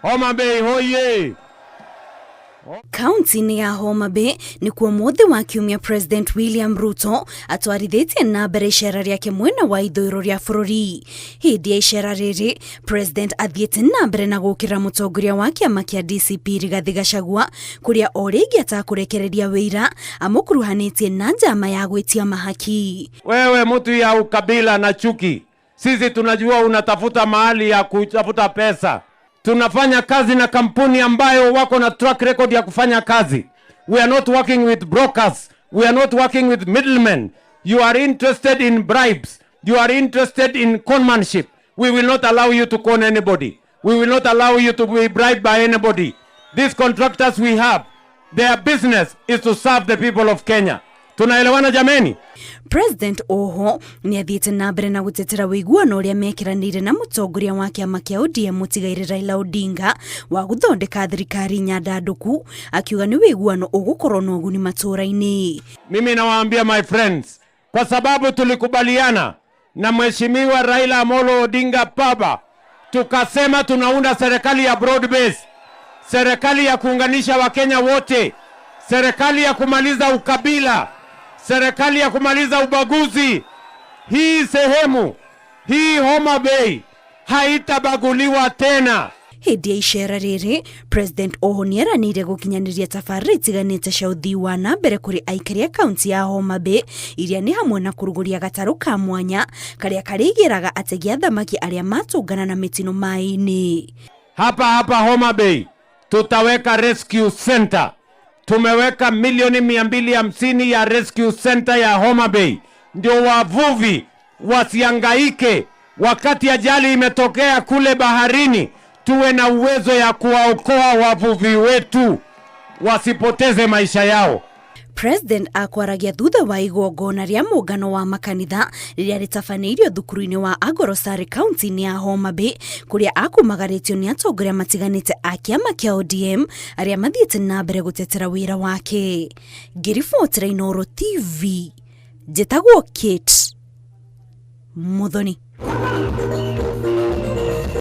Homa Bay hoye! Kaunti-inĩ ya Homa Bay nĩkuo mũthĩ wa kiumia President William Ruto atwarithĩtie na mbere icera rĩake mwena wa ithũĩro rĩa bũrũri. Hĩndĩ ya icera rĩrĩ, President athiĩte na mbere na gũkĩrĩra mũtongoria wa kĩama kĩa DCP Rigathĩ Gachagua kũrĩa o rĩngĩ atakũrekereria wĩira amũkuruhanĩtie na njama ya gwĩtia mahaki. Wewe mtu ya ukabila na chuki, sisi tunajua unatafuta mahali ya kutafuta pesa. Tunafanya kazi na kampuni ambayo wako na track record ya kufanya kazi. We are not working with brokers. We are not working with middlemen. You are interested in bribes. You are interested in conmanship. We will not allow you to con anybody. We will not allow you to be bribed by anybody. These contractors we have, their business is to serve the people of Kenya. Tunaelewana jameni? President oho nĩ athiĩte na mbere na gũtetera ũiguano ũrĩa mekĩranĩire na mũtongoria wa kĩama kĩa ODM mũtigairĩ Raila Odinga wa gũthondeka thirikari nyandandũku, akiuga nĩ ũiguano ũgũkorwo na ũguni matũũra-inĩ. Mimi nawaambia my friends, kwa sababu tulikubaliana na Mheshimiwa Raila Amolo Odinga Baba, tukasema tunaunda serikali ya broad base, serikali ya kuunganisha Wakenya wote, serikali ya kumaliza ukabila, serikali ya kumaliza ubaguzi. Hii sehemu hii Homa Bay haitabaguliwa tena. Hĩndĩ ya icera rĩrĩ, President oho nĩ eranĩire gũkinyanĩria tabarĩra itiganĩte cia ũthii wa na mbere kũrĩ aikari a kaunti ya Homa Bay, iria nĩ hamwe na kũrugũria gatarũ ka mwanya karĩa karĩigĩraga ategi a thamaki arĩa matũngana na mĩtino maĩ-inĩ. Hapa hapa Homa Bay tutaweka rescue center. Tumeweka milioni 250 ya rescue center ya Homa Bay, ndio wavuvi wasiangaike wakati ajali imetokea kule baharini, tuwe na uwezo ya kuwaokoa wavuvi wetu wasipoteze maisha yao. President akwaragia thutha wa igongona rĩa mũngano wa makanitha rĩrĩa rĩtabanĩirio thukuru-inĩ wa Agorosari kaunti-inĩ ya Homa Bay, kũrĩa akumagarĩtio nĩ atongoria matiganĩte a kĩama kĩa ODM arĩa mathiĩte na mbere gũtetera wĩra wake. Ngĩribotera Inooro TV, njĩtagwo Kate Muthoni.